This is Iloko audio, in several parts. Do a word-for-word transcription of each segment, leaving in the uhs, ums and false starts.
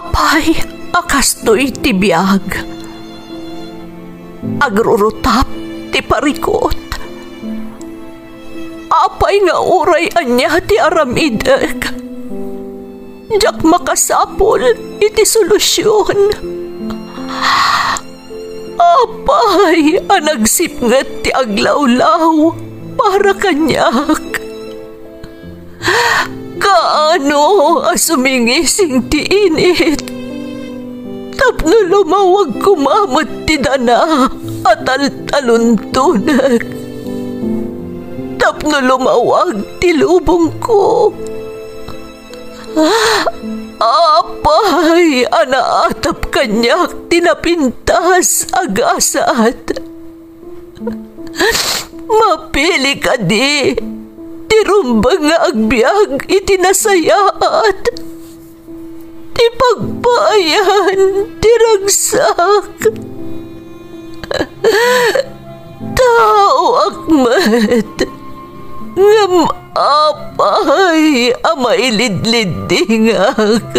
Apay a kastoy ti biag? Agrurutap ti parikut. Apay nga uray ania ti aramidek, diak makasapul iti solusion. Apay a nagsipnget ti aglawlaw para kaniak? Kaano a sumingising ti init tapno lumawag koma met ti dana a taltaluntonek, tapno lumawag ti lubongko? Apay a naatap kaniak ti napintas a gasat? Mapili kadi ti rumbeng nga agbiag iti nasayaat, ti pagpaayan ti ragsak? Taoak met, ngem apay a mailidliddingak?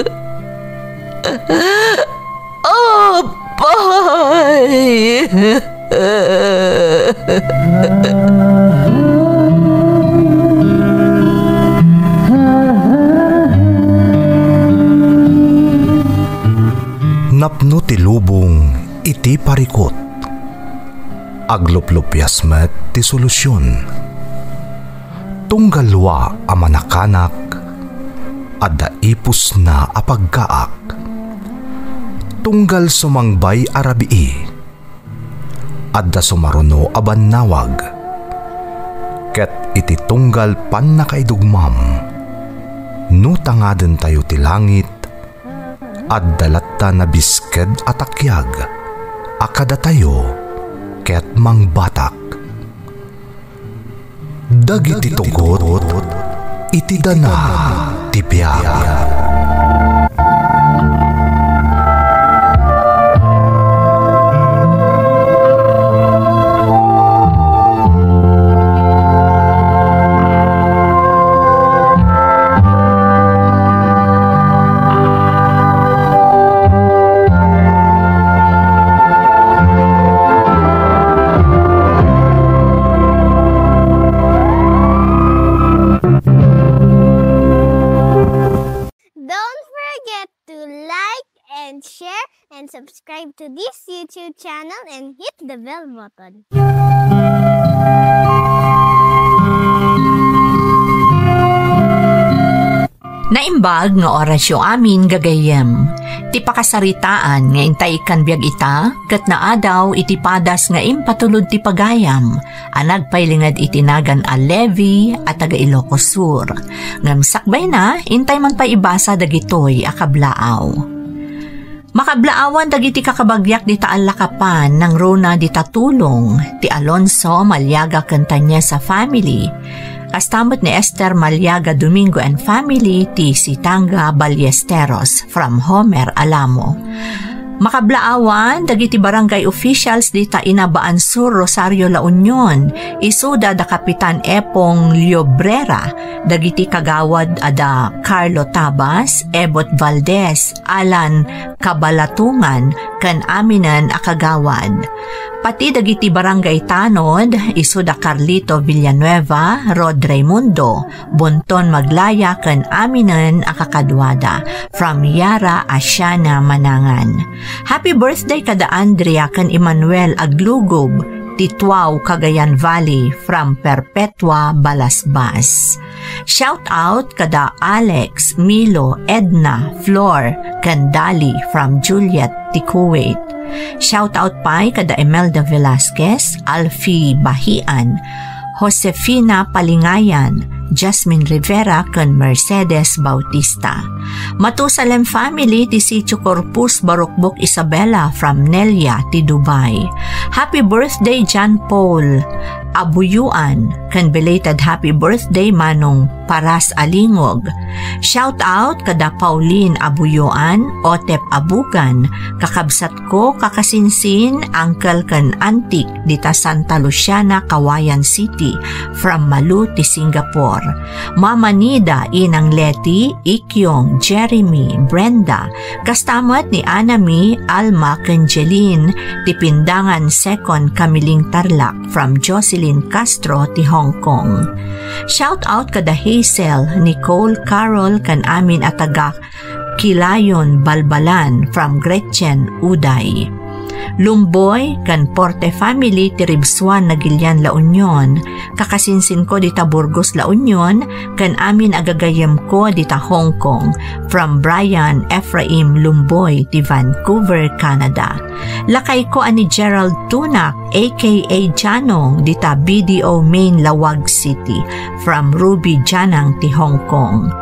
Apay! Napno ti lubong iti parikut. Agluplupias met ti solusion. Tunggal lua a manakanak, adda ipusna a paggaak. Tunggal sumangbay a rabii, adda sumaruno a bannawag. Ket iti tunggal pannakaidugmam, no tangadentayo ti langit, adda latta nabisked a takiag a kadatayo ket mangbatak. Dagiti tugot iti dana ti biag. Don't forget to like and share and subscribe to this YouTube channel and hit the bell button. Naimbag nga orasyo amin, gagayyem. Ti pakasaritaan nga intay ikkan biag ita, ket naadaw iti padas nga impatulod ti pagayam a nagpailinged iti nagan a Levi a taga Ilocos Sur. Ngem sakbayna, intay man pay ibasa dagitoy a kablaaw. Makablaawan dagiti kakabagiak dita Allacapan, nangruna dita Tulong, ti Alonso, Maliaga ken Tanyesa family. Kasta met ni Esther Maliaga Domingo and family, ti Sitanga Ballesteros, from Homer Alamo. Makablaawan dagiti barangay officials dita Inabaan Sur, Rosario, La Union, isuda da Kapitan Epong Llobrera, dagiti kagawad a da Carlo Tabas, Ebot Valdez, Alan Kabalatungan, ken aminen a kagawad. Pati dagiti barangay tanod, isu da Carlito Villanueva, Rod Raimundo, Bonton Maglaya, ken aminen a kakaduada. From Yara Asiana Manangan. Happy birthday kada Andrea ken Emmanuel Aglugub, ti Tuaw, Cagayan Valley, from Perpetua Balasbas. Shout out kada Alex, Milo, Edna, Flor, ken Dali from Juliet ti Kuwait. Shout out pay kada Imelda Velasquez, Alfie Bahian, Josefina Palingayan, Jasmine Rivera, ken Mercedes Bautista. Matusalem family ti Sitio Corpus, Barukbok, Isabela from Nelia ti Dubai. Happy birthday, John Paul. Abuyoan, ken belated happy birthday Manong Paras Alingog. Shout out kada Pauline Abuyoan, Otep Abugan, kakabsat ko, kakasinsin, uncle ken antik dita Santa Luciana, Cauayan City, from Malu ti Singapore. Mama Nida, Inang Leti, Ikyong, Jeremy, Brenda, kasta met ni Anami, Alma, ken Jeline, ti Pindangan Second Kamiling Tarlac, from Jocelyn Castro ti Hong Kong. Shout out kada Hazel, Nicole, Carol, ken amin a taga Kilayon, Balbalan, from Gretchen Uday. Lumboy ken Porte family ti Ribsuan, Nagilian, La Union. Kakasinsin ko dita Burgos, La Union, ken amin a gagayyem ko dita Hong Kong, from Brian Ephraim Lumboy ti Vancouver, Canada. Lakay ko a ni Gerald Tunak, A K A Janong, dita B D O Main, Laoag City, from Ruby Janang ti Hong Kong.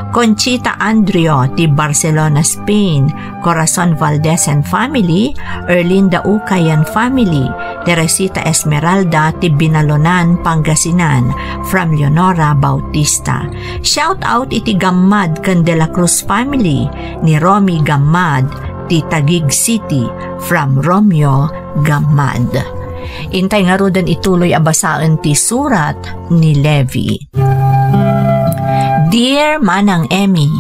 Conchita Andrio ti Barcelona, Spain, Corazon Valdez and family, Erlinda Ukay and family, Teresita Esmeralda ti Binalonan, Pangasinan, from Leonora Bautista. Shout out iti Gammad ken De La Cruz family, ni Romy Gammad ti Taguig City, from Romeo Gammad. Intay ngaruden ituloy a basaen ti surat ni Levi. Dear Manang Emmy,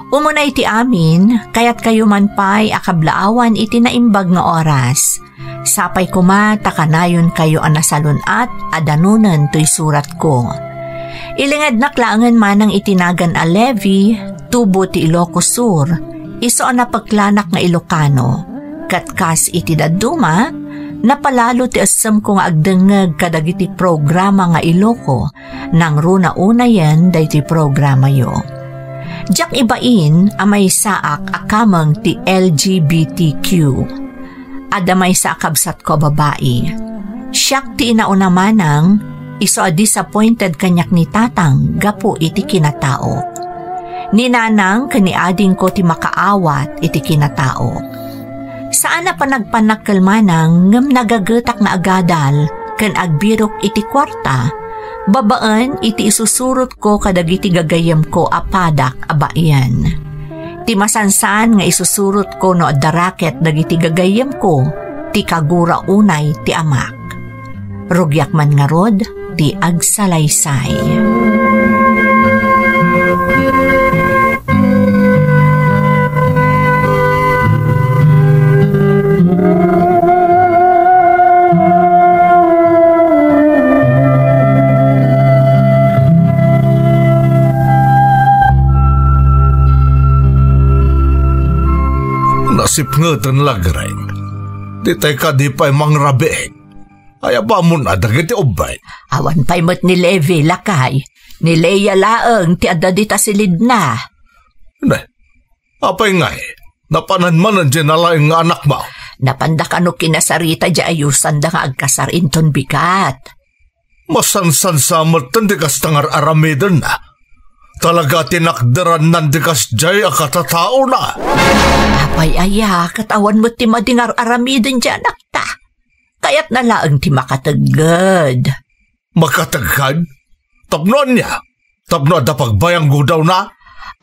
umuna iti amin, kayatkayo man pay a kablaawan iti naimbag nga oras. Sapay koma ta kanayonkayo a nasalun-at a danunen toy suratko. Ilingednak laengen manang iti nagan a Levi, tubo ti Ilocos Sur, isu a napeklanak nga Ilocano. Ket kas iti dadduma, napalalo ti essemko nga agdengngeg kadagiti programa nga Iloco, nangruna unayen daytoy programayo. Diak ibain a maysaak a kameng ti L G B T Q. Adda maysa a kabsatko a babai. Siak ti inauna manang, isu a disappointed kaniak ni tatang gapu iti kinataok. Ni nanang ken ni adingko ti makaawat iti kinataok. Saan a panagpanakkel manang ngem nagagetak nga agadal ken agbirok iti kuarta, babaen iti isusurotko kadagiti gagayyemko a padak a baien. Ti masansan nga isusurotko no adda raket dagiti gagayyemko, ti kagura unay ti amak. Rugiak man ngarud ti agsalaysay. Nasipngeten lagreng. Ditay kadi pay mangrabiin. Ay, apamon a dagiti ubbing. Awan pay met ni Levi, lakay. Ni Leia laeng ti adda dita silidna. Ne, apay ngay, napanan manen diay nalaing nga anakmo? Napanda kano kinasarita diay ayusanda nga agkasar inton bigat. Masansan sa metten ti kasta nga ar-aramidenna. Talaga ti nakderannan ti kasdiay a katataona. Apay aya, ket awan met ti madi nga ar-aramiden diay anakta. Kayatna laeng ti makategged. Makategged? Tapno ania? Tapno adda pagbayanggodawna?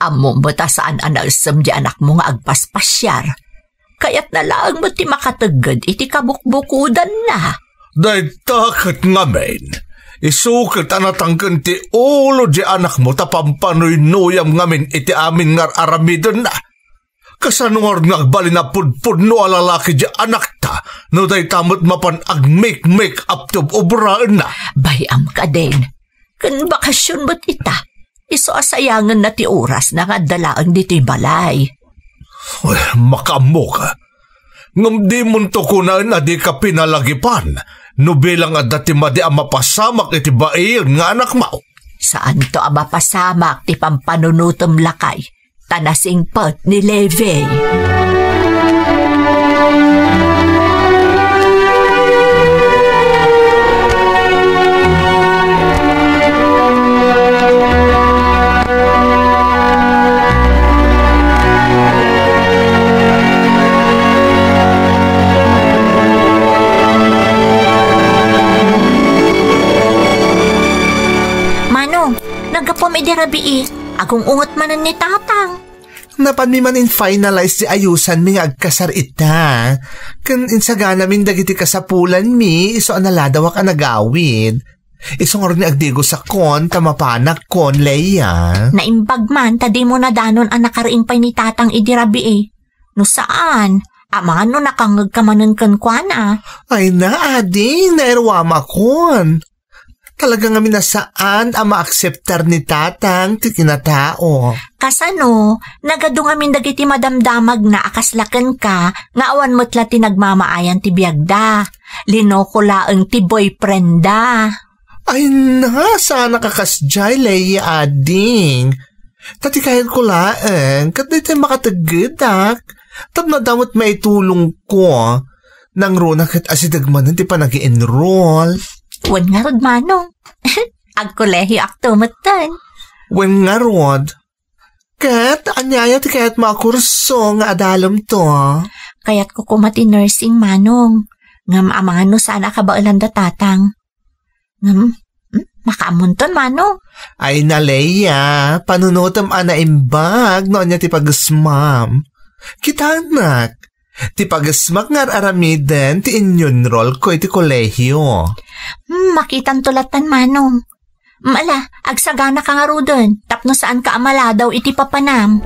Ammom met a saan a naessem diay anakmo nga agpaspasiar. Kayatna laeng met ti makategged iti kabukbukodanna. Dayta ket ngamin, isu ket a natangken ti ulo diay anakmo ta pampanuynuyam ngamin iti amin nga ar-aramidenna. Kasano ngarud nga agbalin a pudpudno a lalaki diay anakta no dayta met mapan agmikmik up to obraenna? Bay-am kadin. Ken bakasion met ita. Isu a sayangenna ti orasna nga adda laeng ditoy balay. Uy, makaammoka. Ngem dimonto kunaen a dika pinalagipan no bilang adda ti madi a mapasamak iti baien nga anakmo. Saanto a mapasamak ti pampanunotem, lakay, ta nasingpet ni Levi. Bii, agung-unget manen ni Tatang. Napanmi man in-finalize ti ayusanmi nga agkasar ita. Ken insaganamin dagiti kasapulanmi isu a naladawak a nagawid. Isu ngarud ni agdigosakon ta mapanakon, Leia. Naimbag man ta dimo nadanon a nakariing pay ni Tatang idi rabii. No saan, amangan no nakangngegka manen kenkuana. Ay na, ading, nairuamakon. Talaga ngamin a saan a maakseptar ni Tatang ti kinatao. Kasano, nagadu ngamin dagiti madamdamagna a kasla kenka nga awan met la ti nagmamaayan ti biagda. Linoko laeng ti boyfriendda. Ay na, saan a kasdiay, Leia, ading. Ta ti kayatko laeng, ket daytoy makateggedak. Tapno adda met maitulongko. Nangruna ket asideg manen ti panag-enroll. Wen ngarud, Manong. Agkolehioak to metten. Wen ngarud. Ket aniaya ti kayatmo a kurso nga adalemto? Kayatko koma ti nursing, Manong. Ngem amangan no saan a kabaelan da Tatang. Ngem, hmm, makaammonton, Manong. Ay na, Leia, panunotem a naimbag no ania ti pagesmam. Kitanak, ti pagesmak nga ar-aramiden ti inyunrolko iti kolehio. Hmm, makitanto lattan, Manong. Hmm, ala, agsaganaka ngaruden, tapno saanka a maladaw iti papanam.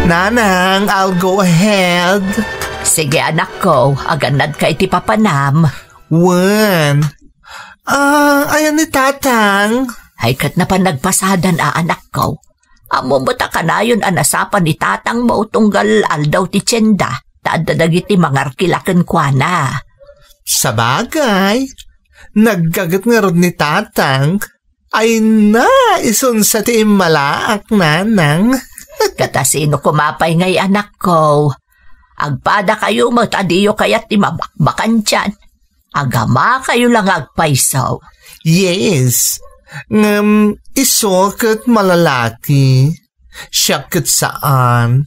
Nanang, I'll go ahead. Sige, anakko, agannadka iti papanam. Wen. Ah, ayan ni Tatang. Ay, ket napan nagpasadan a, anakko. Ammom met a kanayon a nasapan ni Tatangmo tunggal aldaw ti tienda, ta adda dagiti mangarkila kenkuana. Sabagay, naggaget ngarud ni Tatang. Ay na, isunsa ti immalaak, Nanang. Ket asino koma pay ngay, anakko? Agpadakayo met a diyo kayat ti mabakbakandian. Agamakayo la nga agpayso. Yes. Ngem isu ket malalaki. Siak ket saan.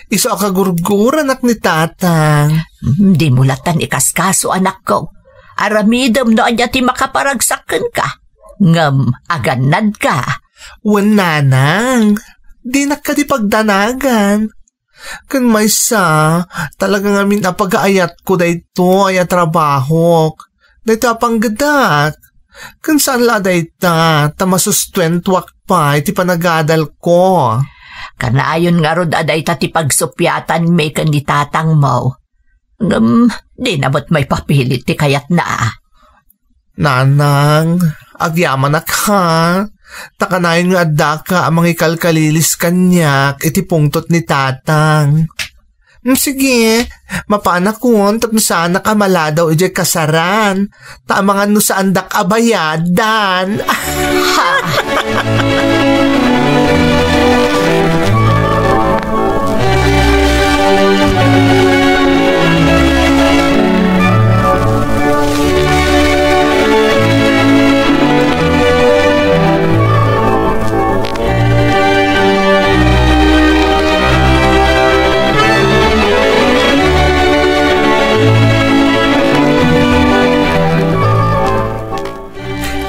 Isu a kagurguranak ni Tatang. Hmm, dimo lattan ikaskaso, anakko. Aramidem no ania ti makaparagsak kenka. Ngem agannadka. Wen, Nanang, dinak kadi pagdanagan. Ken maysa, talaga ngamin a pagaayatko daytoy a trabahok. Daytoy a panggedak. Ken saan la a dayta, ta masustuentoak pay ti panagadalko. Kanayon ngarud a dayta ti pagsuppiatanmi ken ni Tatangmo. Ngem, dina met maipapilit ti kayatna. Nanang, agyamanak ha. Ta kanayon nga addaka a mangikalkalilis kaniak iti pungtot ni Tatang. Mm, sige, mapanakon tapno saanak a maladaw idiay kasaran. Ta amangan no saandak a bayadan. Ha?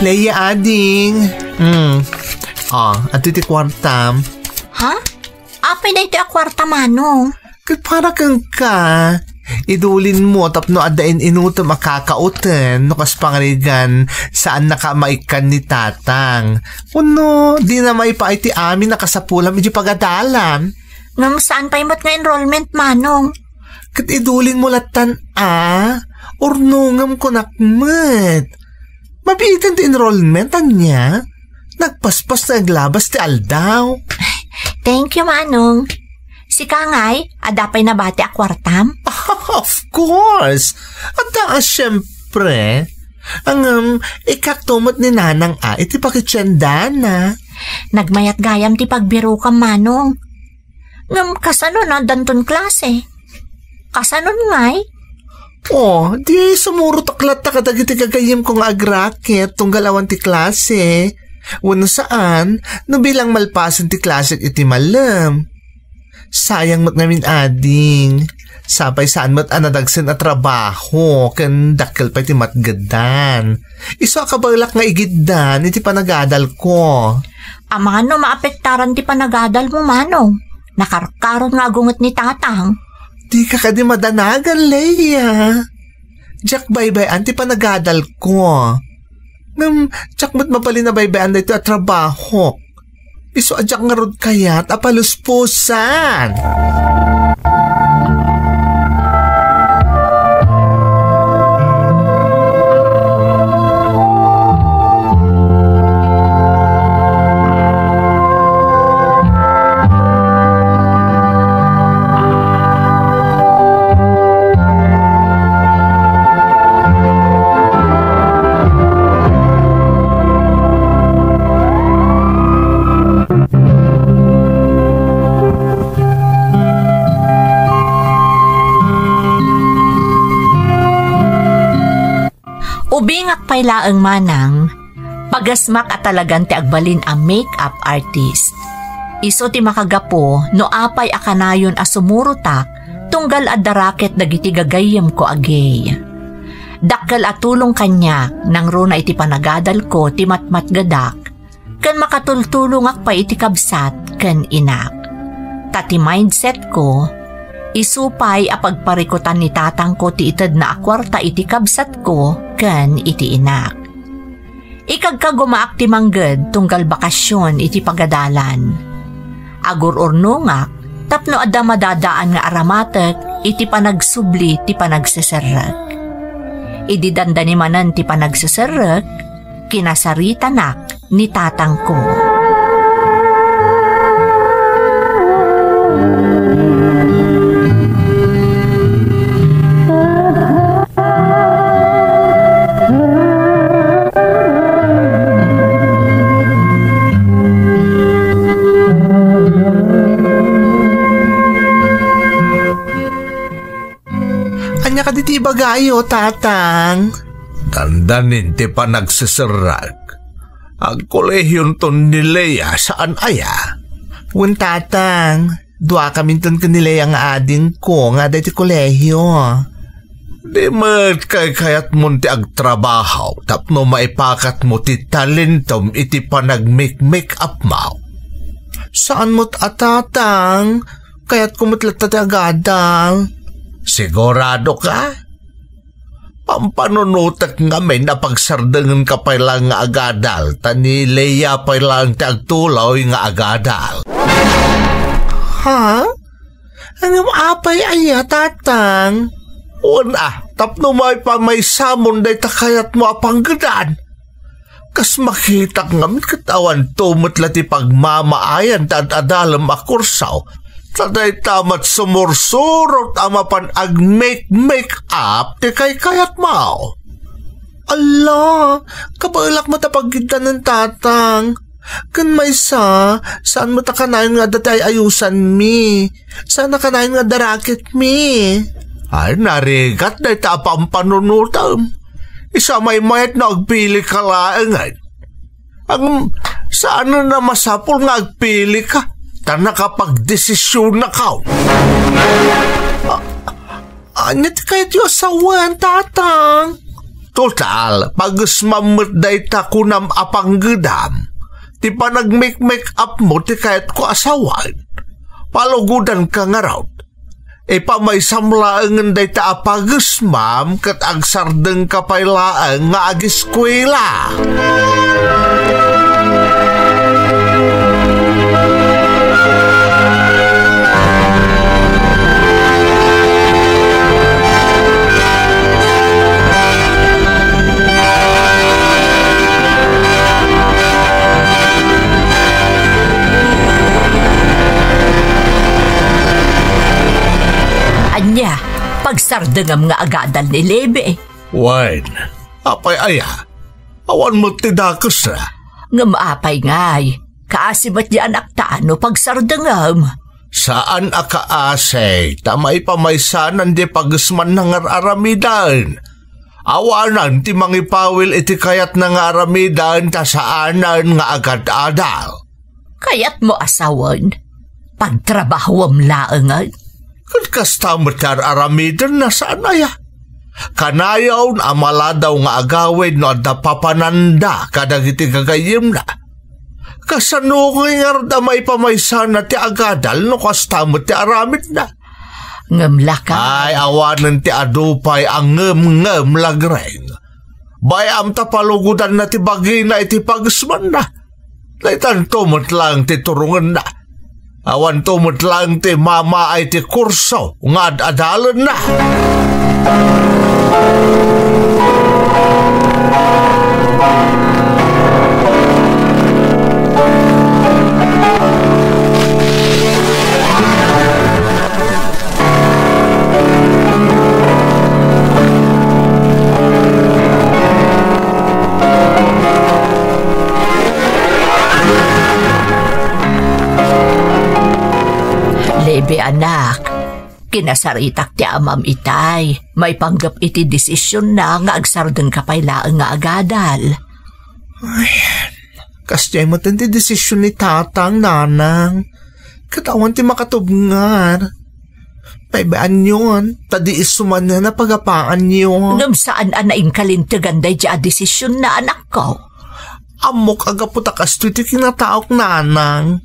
Leia, ading. Hmm. Ah, adtoy ti kuartam. Ha? Apay daytoy a kuarta, Manong? Ket para kenka, idulinmo tapno adda in-inutem a kakauten no kas pangarigan saannaka a maikkan ni Tatang. Wenno, dina maipaay ti amin a kasapulam idiay pagadalam. Ngem saan pay met nga enrollment, Manong? Ket idulinmo lattan a, urnongem kunak met. Mabiiten ti enrollment, ania? Nagpaspas nga aglabas ti aldaw. Thank you, Manong. Sika ngay, adda pay nabati a kuartam? Of course! Adda a, siyempre. Ngem, ikakto met ni Nanang a iti pakitiendana. Nagmayat gayam ti pagbirokam, Manong. Ngem kasano no addanton klase? Kasanon ngay? O, di sumurotak latta kadagiti gagayyemko nga agraket tunggal awan ti klase. Wenno saan, no bilang malpasen ti klasek iti malem. Sayang met ngamin, ading. Sapay saan met a nadagsen a trabaho ken dakkel pay ti matgedan. Isu a kabaelak nga igiddan iti panagadalko. Amano maapektaran ti panagadalmo, manong? Nakarkaron nga agunget ni tatang. Dika kadi madanagan, Leia. Diak baybay-an ti panagadalko. Ngem, diak met mabalin a baybay-an daytoy a trabahok. Isu a diak ngarud kayat a paluspusan. Ubingak pay laeng, manang, pagasmak a talagan ti agbalin a makeup artist. Isu ti makagapu no apay a kanayon a sumurotak tunggal adda raket dagiti gagayyemko a gay. Dakkel a tulong kaniak nangruna iti panagadalko ti matmatgedak ken makatultulongak pay iti kabsat ken inak. Ta ti mindsetko, isu pay a pagparikutan ni tatangko ti itedna a kuarta iti kabsatko ken iti inak. Ikagkagumaak ti mangged tunggal bakasion iti pagadalan. Agur-urnongak tapno adda madadaan nga aramatek iti panagsubli ti panagseserrek. Idi dandani manen ti panagseserrek, kinasaritanak ni tatangko. Ania kadi ti ibagayo, Tatang? Dandanin ti panagseserrek. Agkolehionton ni Lea, saan aya? Wen, Tatang. Duakaminton ken ni Lea nga adingko nga adda iti kolehio. Di met kaykayatmon ti agtrabaho tapno maipakatmo ti talentom iti panag-make-make up mo? Saan met a, Tatang. Kayatko met latta ti agadal. Sigurado ka? Pampanunotek ngamin a pagsardengenka pay laeng nga agadal, ta ni Lea pay laeng ti agtuloy nga agadal. Ha? Ngem apay aya, Tatang? Wen a, tapno maipamaysam dayta kayatmo a panggedan. Kas makitak ngamin ket awanto met la ti pagmamaayan ta ad-adalem a kursaw, ta dayta met sumursurot a mapan ag-make-make up ti kaykayatmo. Alla, kabaelak met a pagiddanen, Tatang. Ken maysa, saan met a kanayon nga adda ti ay-ayusanmi. Saan a kanayon nga adda racketmi. Ay, narigat dayta a pampanunotem. Isu a maymayat no agpilika laengen. Ang saan a masapul nga agpilika, ta nakapagdesisyonaka. A-, ania ti kayatyo a sawen, Tatang? Total, pagesmam met dayta kunam a panggedam. Ti panag-make-make up mo ti kayatko a sawen. Palugodanka ngarud. Ipamaysam laengen dayta a pagesmam ket agsardengka pay laeng nga agiskuela. Ania, pagsardengam nga agadal ni Lebe? Wen, apay aya? Awan met ti dakesna. Ngem apay ngay, kaasi met di anakta no pagsardengam? Saan a kaasi ta maipamaysanan ti pagesmanna nga ar-aramiden. Awanen ti mangipawil iti kayatna nga aramiden ta saanen nga agad-adal. Kayatmo a sawen, pagtrabahuem laengen. Ket kasta met ti ar-aramidenna, saan aya? Kanayon a maladaw nga agawid no adda papananda kadagiti gagayyemna. Kasano ngay ngarud a maipamaysana ti agadal no kasta met ti aramidna? Ngem lakay. Ay, awanen ti adu pay a ngem-ngem, Lagreng. Bay-am ta palugodanna ti bagina iti pagesmanna. Daytanto met laeng ti turongenna. Awanto met laeng ti mamaay ti kurso nga ad-adalenna. Lebe, anak, kinasaritak ti amam itay maipanggep iti desisionna nga agsardengka pay laeng nga agadal. Ay, kasdiay met ti desisyon ni Tatang, Nanang. Ket awan ti makatubngar. Paybayanyon, ta di isu manen a pagapaanyo. Ngem saan a naingkalintegan daydi a desisionna, anakko. Ammok a gapu ta kastoy ti kinataok, Nanang.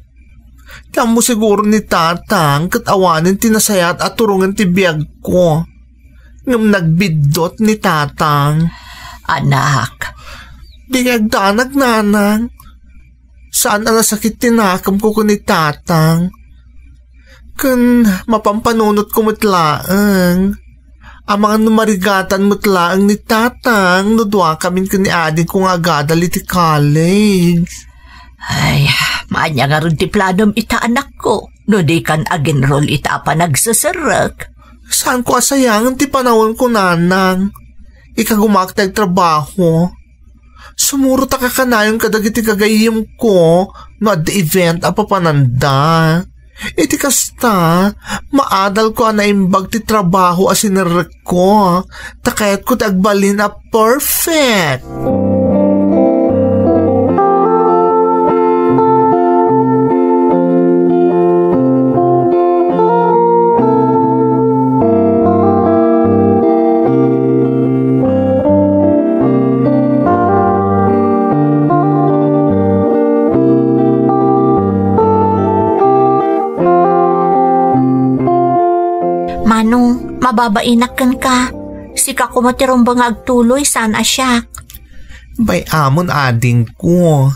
Ti ammo siguro ni Tatang ket awanen ti nasayaat a turongen ti biagko. Ngem nagbiddut ni Tatang. Anak. Di agdanag, Nanang. Saan a nasakit ti nakemko ken ni Tatang. Ken mapampanunotko met laeng. Amangan no marigatan met laeng ni Tatang no duakamin ken ni adingko nga agadal iti college. Ay, ania ngarud ti planom ita, anakko, no dikan agenrol ita a panagseserrek? Saanko a sayangen ti panaonko, Nanang. Ikagumaak ti agtrabaho. Sumurotak a kanayon kadagiti gagayyemko no adda event a papananda. Iti kasta, maadalko a naimbag ti trabaho a sinerrekko, ta kayatko ti agbalin a perfect. Manong, mababainak kenka. Sika koma ti rumbeng nga agtuloy, saan a siak. Bay-amon, adingko.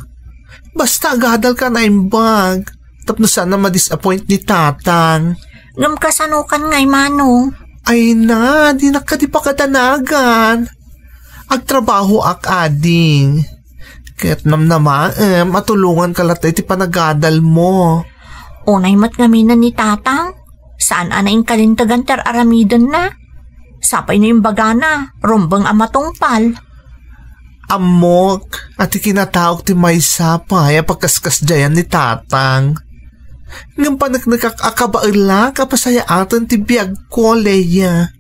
Basta agadalka a naimbag, tapno saan a ma-disappoint ni Tatang. Ngem kasanokan ngay, Manong? Ay na, dinak kadi pakadanagan. Agtrabahoak, ading. Ket namnamaem a tulonganka latta iti panagadalmo. Unay met ngamin ni Tatang. Saan a naingkalintegan ti ar-aramidenna. Sapay no imbagana, rumbeng a matungpal. Ammok a ti kinataok ti maysa pay a pagkaskasdiayan ni Tatang. Ngem paneknekak a kabaelak a pasayaaten ti biagko, Leia.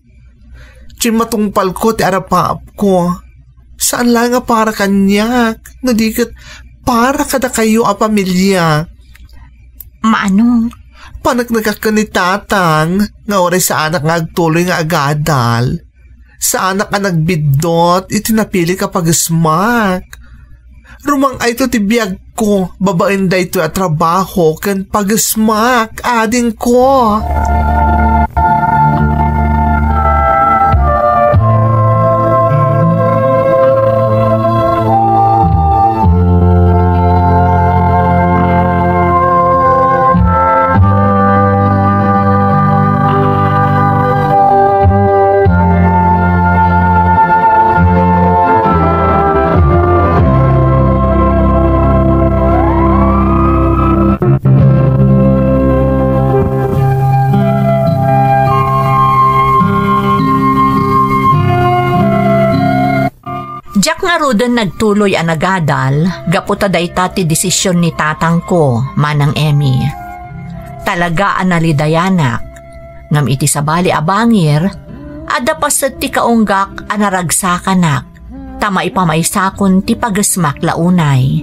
Diay matungpalko ti arapaapko. Saan laeng a para kaniak, no di ket para kadakayo a pamiliak. Manong. Paneknekak ken ni Tatang nga uray saanak nga agtuloy nga agadal, saanak a nagbiddut iti napilik a pagesmak. Rumang-ayto ti biagko babaen daytoy a trabaho ken pagesmak, adingko. Diak ngaruden nagtuloy a nagadal gapu ta dayta ti desisyon ni tatangko, Manang Emmy. Talaga a nalidayanak. Ngem iti sabali a bangir, adda paset ti kaunggak a naragsakanak, ta maipamaysakon ti pagesmak la unay,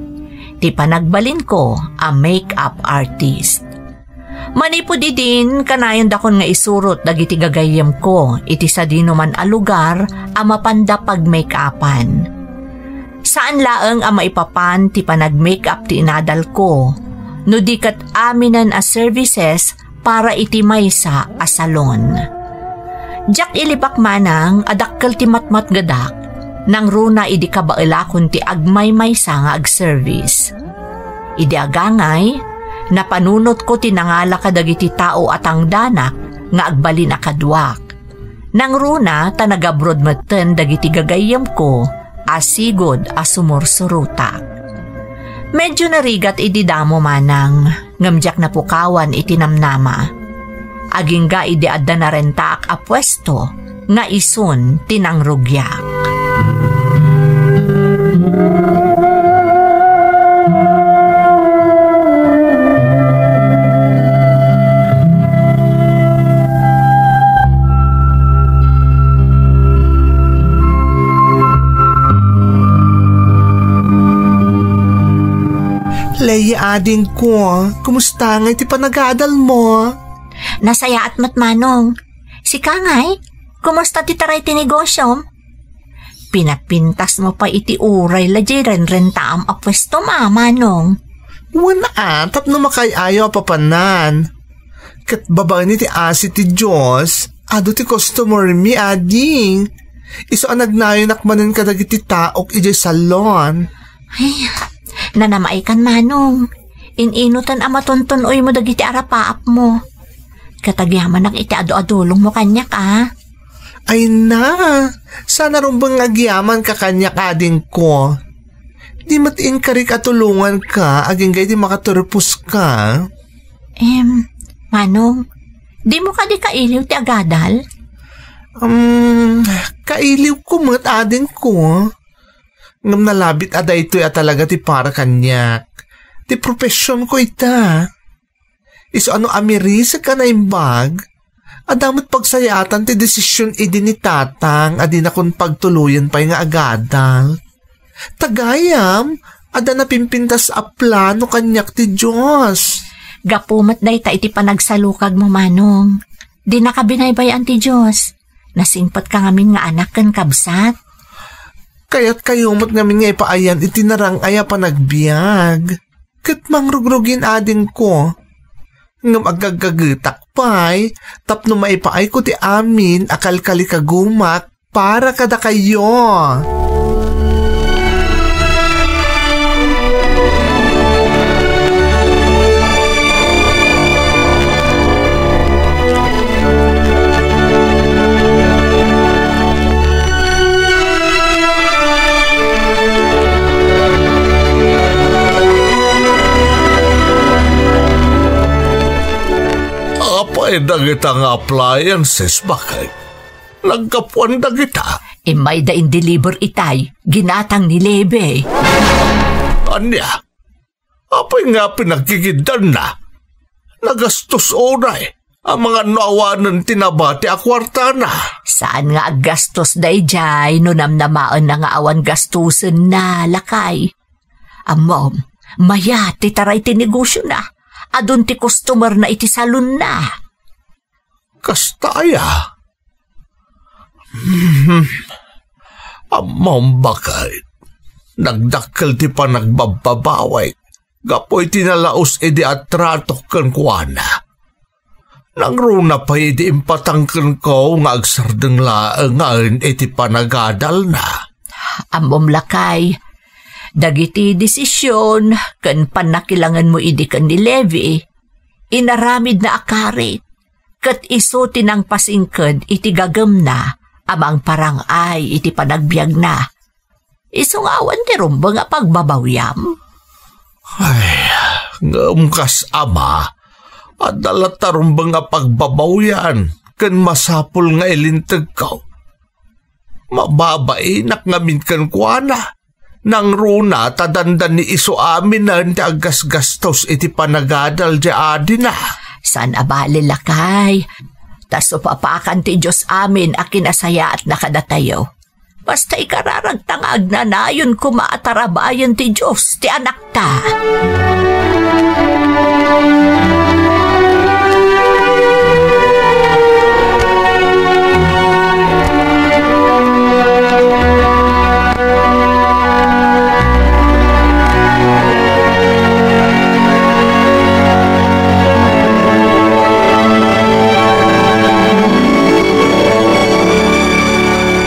ti panagbalinko a makeup artist. Manipud idin, kanayondakon nga isurot dagiti gagayyemko iti sadinoman a lugar a mapanda pag-make-upan. Saan laeng a maipapan ti panag-make-up ti inadalko, no di ket aminen a services para iti maysa a salon. Diak ilibak manang a dakkel ti matmatgedak, nangruna idi kabaelakon ti agmaymaysa nga agservice. Idi agangay, napanunotko ti nangala kadagiti tao a tangdanak nga agbalin a kaduak. Nangruna ta nagabroad metten dagiti gagayyemko a sigud a sumursurotak. Medyo narigat idi damo manang, ngem diak napukawan iti namnama. Agingga idi adda narentaak a puesto nga isun ti nangrugiak. Lea, adingko, kumusta ngay ti panagadal mo? Nasayaat met, Manong. Sika ngay, kumusta ti taray ti negosyom? Pinapintas mo pa iti uray la di renrentaam a puesto, Manong. Wen a, tapno makay-ayo a papanan. Ket babaen iti asi ti Dios, adu ti customer mi, ading. Isu a nagnayonak manen kadagiti taok idiay salon. Ay, nanamaikan, Manong. In-ino ten a matuntun-oymo dagiti arapaapmo. Ket agyamanak iti adu-adulongmo kaniak, a. Ay na, saan a rumbeng nga agyamanka kaniak, adingko. Di met inkarik a tulonganka agingga idi makaturposka. Em, Manong, dimo kadi kailiw ti agadal? Um, kailiwko met, adingko. Ngem nalabit a daytoy a talaga ti para kaniak. Ti professionko ita. Isu a no amirisek a naimbag, adda met pagsayaatan ti desisyon idi ni Tatang a dinakon pagtuloyen pay nga agadal. Ta gayam, adda napimpintas a plano kaniak ti Dios. Gapu met dayta iti panagsalukagmo, Manong. Dinaka binaybay-an ti Dios. Nasingpetka ngamin nga anak ken kabsat. Kayatkayo met ngamin nga ipaayan iti narang-ay a panagbiag. Ket mangrugrugin, adingko. Ngem agaggagetak pay tapno maipaayko ti amin a kalkalikagumak para kadakayo. Apay dagita nga appliances, baket? Naggapuan dagita? Immayda in-deliver itay, ginatang ni Leve. Ania? Apay nga pinagkikiddanna? Nagastos unay, amangan no awanen ti nabati a kuartana. Saan nga aggastos daydiay no namnamaenna nga awan gastosenna, lakay? Ammom, mayat ti taray ti negosyona. Adun ti customerna iti salonna. Kasta aya? Hmm. Ammom, baket, nagdakkel ti panagbababawek gapu iti nalaus idi atratok kenkuana. Nangruna pay idi impatang kenko nga agsardeng laengen iti panagadalna. Ammom, lakay, dagiti desisyon ken pannakilangenmo idi ken ni Leve, inaramidna a karit, ket isu ti nangpasingked iti gagemna a mangparang-ay iti panagbiagna. Isu nga awan ti rumbeng a pagbabawyam? Ay, ngem kas ama, adda latta rumbeng a pagbabawian ken masapul nga ilintegko. Mababainak ngamin kenkuana. Nangruna ta dandani isu aminen ti aggasgastos iti panagadal ti adina. Saan a bale, lakay. Ta supapakan ti Dios amin a kinasayaatna kadatayo. Basta ikararagta nga agnanayon koma a tarabayen ti Dios ti anakta.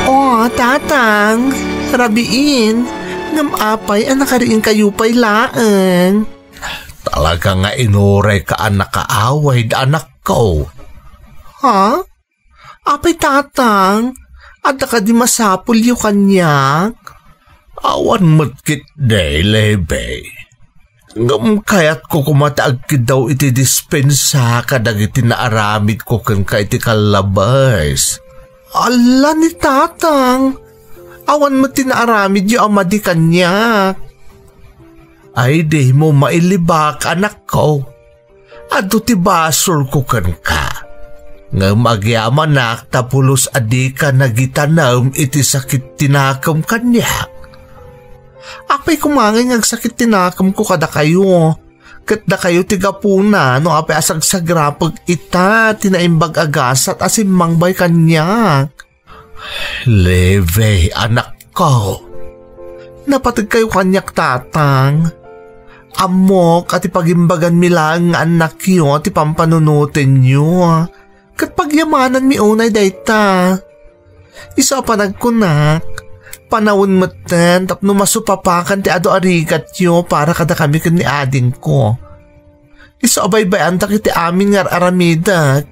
O, Tatang, rabiin, ngem apay a nakariingkayo pay laeng? Talaga nga inurayka a nakaawid, anakko. Ha? Apay, Tatang, adda kadi masapulyo kaniak? Awan met ketdi, Leve. Ngem kayatko koma ti agkiddaw iti dispensa kadagiti naaramidko kenka iti kallabes. Ala ni Tatang, awan met ti naaramidyo a madi kaniak. Ay, dimo mailibak, anakko. Adu ti basolko kenka. Ngem agyamanak ta pulos a dika nagitanem iti sakit ti nakem kaniak. Apay koma ngay nga agsakit ti nakemko kadakayo, ket dakayo ti gapuna no apay a sagsagrapek ita ti naimbag a gasat a simmangbay kaniak. Leve, anakko. Napategkayo kaniak, Tatang. Ammok a ti pagimbaganmi laeng nga annakyo ti pampanunotenyo. Ket pagyamananmi unay dayta. Isu a panagkunak, panawen metten tapno masupapakan ti adu a rigatyo para kadakami ken ni adingko. Isu a baybay-antak iti amin nga ar-aramidek,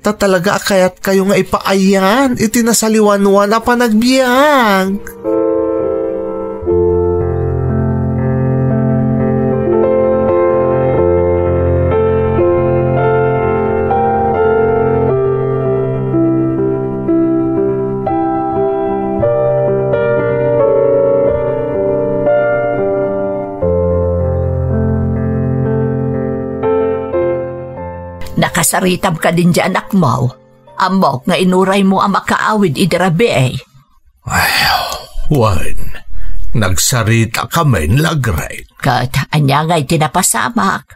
ta talaga a kayatkayo nga ipaayan iti nasaliwanwan a panagbiag. Nakasaritam kadin diay anakmo? Ammok nga inuraymo a makaawid idi rabii. Ay, wen, nagsaritakamin, Lagret. Ket ania ngay ti napasamak?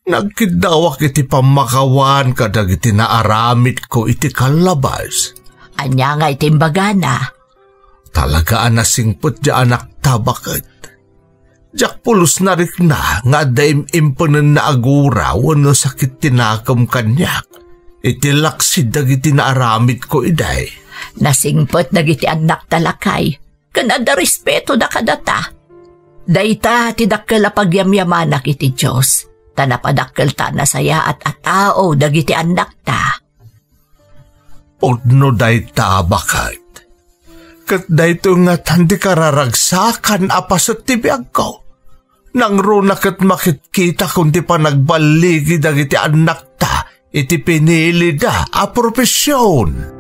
Nagkiddawak iti pammakawan kadagiti naaramidko iti kallabas. Ania ngay ti imbagana? Talaga a nasingpet diay anakta, baket. Diak pulos narikna nga adda im-impenenna a gura wenno sakit ti nakem kaniak iti laksid dagiti naaramidko idi. Nasingpet dagiti annakta, lakay, ken adda respetoda kadata. Dayta ti dakkel a pagyamyamanak iti Dios, ta napadakkelta a nasayaat a tao dagiti annakta. Pudno dayta, baket. Ket daytoy ngatan ti kararagsakan a paset ti biagko. Nangruna ket makitkitakon ti panagballigi dagiti annakta iti pinilida a profesion.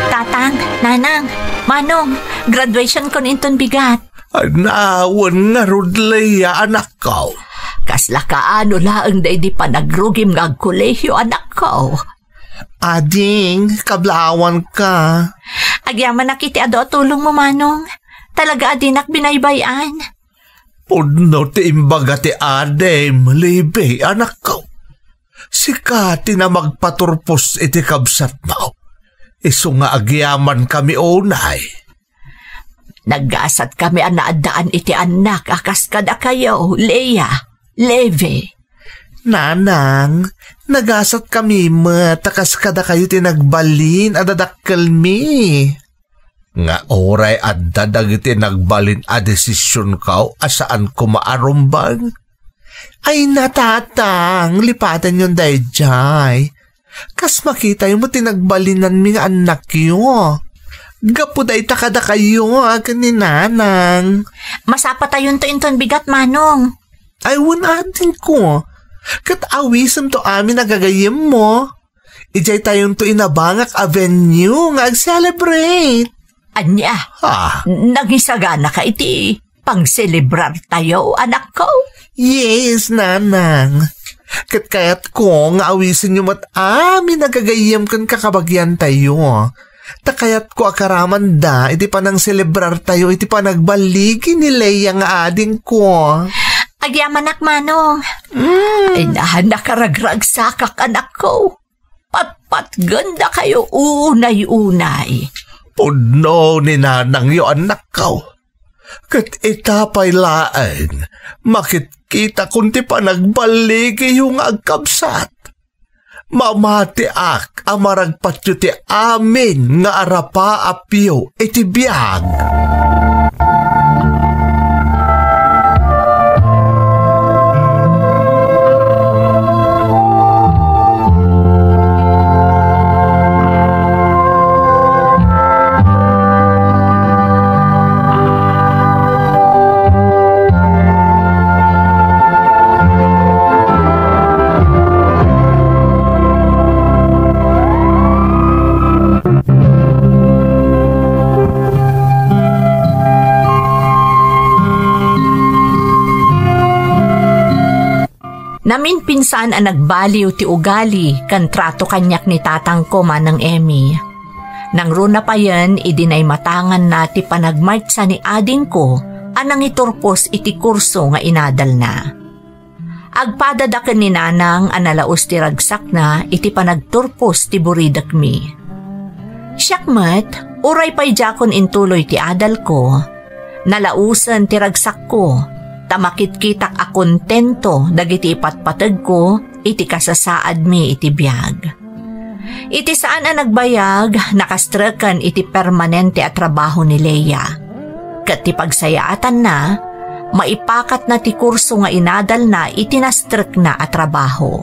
Tatang, Nanang, Manong, graduation kon inton bigat. Ay, naawan ngarud, Leia, anakko. Kasla kaano laeng daydi panagrugim nga agkolehiyo, anakko? Ading, kablaawanka. Agyamanak iti adu a tulongmo, Manong. Talaga a dinak binaybay-an. Pudno ti imbaga ti adim, Libby, anakko. Sika ti namagpaturpos iti kabsatmo. Isu nga agyamankami unay. Naggasatkami a naaddaan iti annak a kas kadakayo, Leah, Levi. Nanang, nagasatkami met a kas kadakayo ti nagbalin a dadakkelmi. Nga uray adda dagiti nagbalin a desisionko a saan koma a rumbeng. Ay, natatang, lipatanyon daydiay. Kas makitayo met ti nagbalinanmi nga annakyo. Gapu dayta kadakayo a ken ni Nanang. Masapatayonto inton bigat, Manong. Ay, wen adingko. Ket awisemto amin a gagayyemmo. Idiay tayonto inabangak a venue nga ag-celebrate. Ania? Ah. Nangisaganaka iti pangselebrartayo, anakko? Yes, Nanang. Ket kayatko nga awisenyo met amin a gagayyem ken kakabagiantayo. Ta kayatko a karamanda iti panangselebrartayo iti panagballigi ni Leia nga adingko. Agyamanak, Manong. Mm. Ay, na, nakaragragsakak, anakko. Patpatgendakayo unay-unay. Pudno ni nanangyo, annakko. Ket ita pay laeng, makitkitakon ti panagballigiyo nga agkabsat. Mamatiak a maragpatyo ti amin nga arapaapyo iti biag. Naminpinsan a nagbaliw ti ugali ken trato kaniak ni tatangko, Manang Emmy. Nangruna payen idi naimatanganna ti panagmaysa ni adingko a nangiturpos iti kurso nga inadalna. Agpadada ken ni nanang a nalaus ti ragsakna iti panagturpos ti buridekmi. Siak met, uray pay diakon intuloy ti adalko, nalausen ti ragsakko, ta makitkitak a kontento dagiti ipatpategko iti kasasaadmi iti biag. Iti saan a nagbayag, nakastreken iti permanente a trabaho ni Leia. Ket ti pagsayaatanna, maipakatna ti kurso nga inadalna iti nastrekna a trabaho.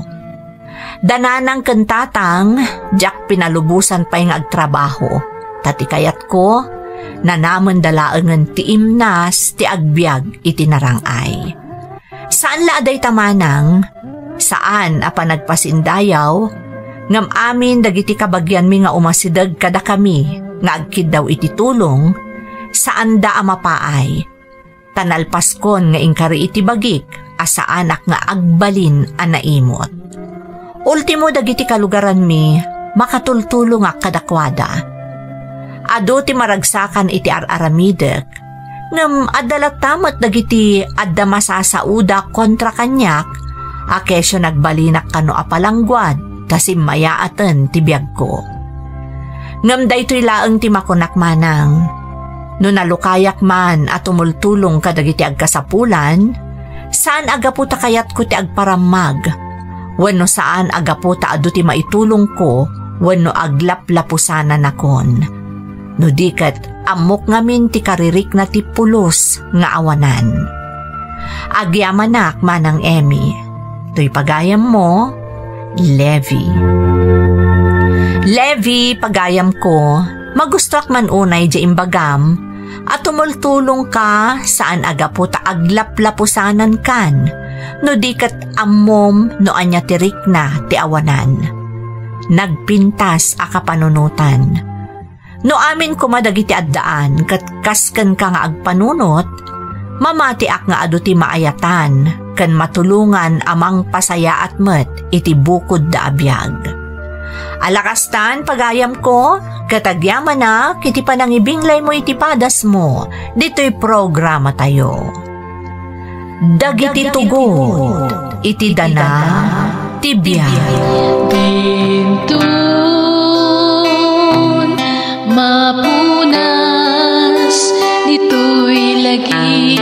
Da nanang ken tatang, diak pinalubosan pay nga agtrabaho, ta ti kayatko, nanamenda laengen ti imnas ti agbiag iti narang-ay. Saan la a dayta, Manang, saan a panagpasindayaw, ngem amin dagiti kabagianmi nga umasideg kadakami nga agkiddaw iti tulong, saanda a mapaay, ta nalpaskon nga inkari iti bagik a saanak nga agbalin a naimot. Ultimo dagiti kalugaranmi, makatultulongak kadakuada. Adu ti maragsakan iti ar-aramidek, ngem adda latta met dagiti adda masasaoda kontra kaniak, a kesyo nagbalinak kano a palangguad ta simmayaaten ti biagko. Ngem daytoy laeng ti makunak, Manang. No nalukayak man a tumultulong kadagiti agkasapulan, saan a gapu ta kayatko ti agparammag, wenno saan a gapu ta adu ti maitulongko wenno aglaplapusananakon. No di ket, ammok ngamin ti karirikna ti pulos nga awanan. Agyamanak, Manang Emmy. Toy pagayammo, Levi. Levi, pagayamko, magustoak man unay diay imbagam a tumultulongka saan a gapu ta aglaplapusanankan, no di ket ammom no ania ti rikna ti awanan. Nagpintas a kapanunotan. No amin koma dagiti addaan ket kas kenka nga agpanunot, mamatiak nga adu ti maayatan ken matulongan a mangpasayaat met iti bukodda a biag. Ala kastan, pagayamko, ket agyamanak iti panangibinglaymo iti padasmo ditoy programatayo. Dagiti tugot iti dana ti biag. Dinton mapunas ditoy lagi.